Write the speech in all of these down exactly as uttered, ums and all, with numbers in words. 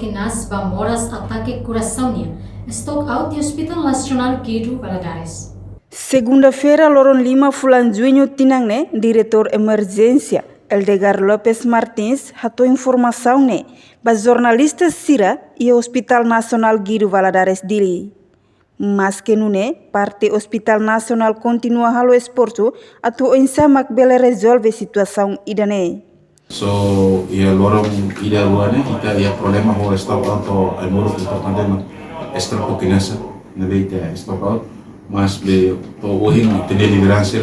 Inas ba moras atake korasaun nian, stock out iha Hospital Nasionál Guido Valadares. Segunda-feira, loron lima fulan Juñu tinan ne'e, Diretór Emerjénsia, Eldegar Lopes Martins, hato'o informasaun ne'e ba jornalista sira iha Hospital Nasionál Guido Valadares, Dili. Maske nune'e, parte Hospital Nasionál kontinua halo esforsu atu oinsá mak bele rezolve situasaun ida-ne'e. So, iha loron ida rua ne'e, ita iha problema ho stock out ai-moruk importante mak stroke ho knasa, ne'ebé ita stock out, maibé to'o ohin ita-nia lideransa,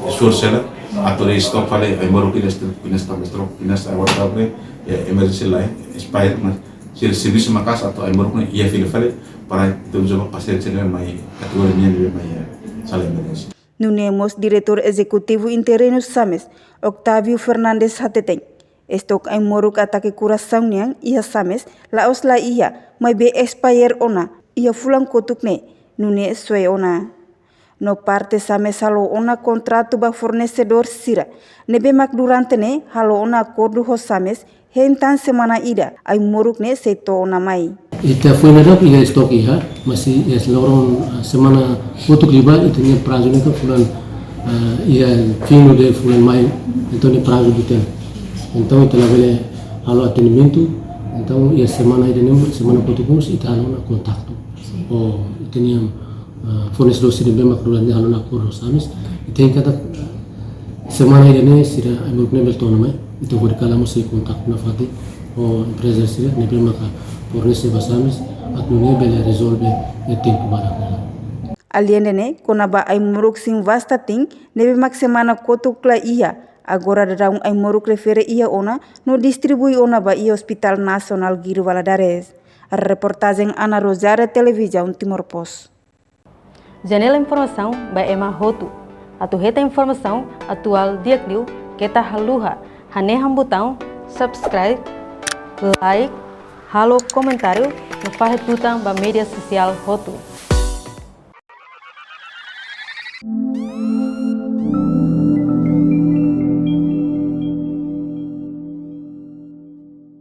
esforsu hela atu stock fali ai-moruk ida stroke ho knasa, tanba stroke ho knasa agora ita-nia emerjénsia la expire, mas sira servisu maka'as atu ai-moruk ne'e iha fila fali, para ita uza ba pasiente ne'e mai kategoria nian ne'ebé mai iha sala emerjénsia. Nune'e mós Diretór Ezekutivu Interinu SAMES, Octavio Fernandes hateten, stock ai-moruk atake korasaun nian iha SAMES la'ós la iha, maibé expire ona iha fulan kotuk ne'e, nune'e soe ona. No parte SAMES halo ona kontratu ba fornesedór sira, ne'ebé mak durante ne'e halo ona akordu ho SAMES, hein tan semana ida ai-moruk ne'e sei to'o ona mai. Ita foin daudauk iha stock iha, mas iha loron, ah, semana kotuk liubá, ita-nia prazu ne'e ka fulan, ah, iha fim de fulan Maiu, entaun ne'e prazu ida-ne'e. Entaun ita labele halo atendimentu, entaun iha semana ida-ne'e, semana kotuk mós ita halo ona kontaktu. Ho ita-nia, ah, fornesedór sira ne'ebé mak durante halo ona akordu ho SAMES. Ita hein katak semana ida-ne'e sira ai-moruk ne'e bele to'o ona mai. Ita hodi kalan mós sei kontaktu nafatin ho empreza sira ne'ebé maka fornese ba SAMES atu nune'e bele rezolve iha tempu badak. Alende ne'e, kona-ba ai-moruk sin vasta tin, ne'ebé mak semana kotuk la iha, agora daudaun ai-moruk refere iha ona, no distribui ona ba iha Hospital Nasionál Guido Valadares. Reportajen Ana Rosário, Televizaun Timor Post. Janela informasaun ba ema hotu. Atu hetan informasaun atuál di'ak liu, keta haluha hanehan butaun subscribe, like, halo komentáriu, no fahe tutan ba média sosiál hotu.